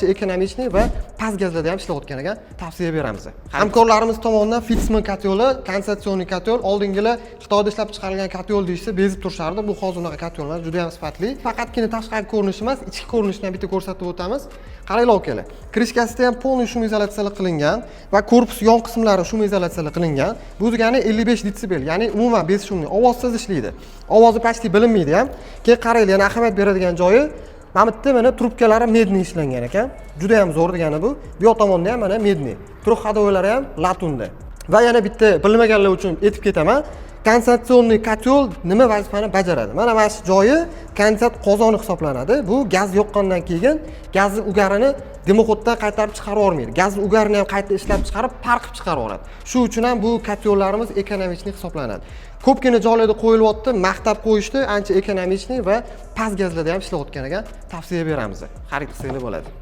Экономичный va past gazlarda ham ishlayotgan ekan, tavsiya beramiz. Hamkorlarimiz tomonidan Fitsman котёл i, конденсационный котёл. Oldingilar Xitoyda ishlab chiqarilgan котёл deyishsa, bezib turishardi. Bu hozir unaqa котёл emas, juda ham sifatli. Faqatgina tashqari ko'rinishi emas, ichki ko'rinishini ham bitta ko'rsatib o'tamiz. Qaranglar, akalar, крышка sida ham полный шумоизоляция qilingan va korpus yon qismlari шумоизоляция qilingan. Bu degani 55 detsibel, ya'ni umuman бесшумный, ovozsiz ishlaydi, ovozi почти bilinmaydi ham. Keyin qaranglar, yana ahamiyat beradigan joyi, mana bu yerda mana трубка lari медный ishlangan ekan, juda ham zo'r degani bu. Bu yoq tomonda ham mana медный, трехходовой lari ham латунь da. Va yana bitta bilmaganlar uchun aytib ketaman, конденсационный котёл nima vazifani bajaradi? Mana shu joyi kondensat qozoni hisoblanadi. Bu gaz yoqqandan keyin gazni угар ini дымоход dan qaytarib chiqarib yubormaydi, gazni угар ini ham qayta ishlab chiqarib, пар qilib chiqarib yuboradi. Shu uchun ham bu котёл larimiz экономичный hisoblanadi. Ko'pgina joylarda qo'yilyapti, maqtab qo'yishdi, ancha экономичный va past gazlarda ham ishlayotgan ekan, tavsiya beramiz, xarid qilsanglar bo'ladi.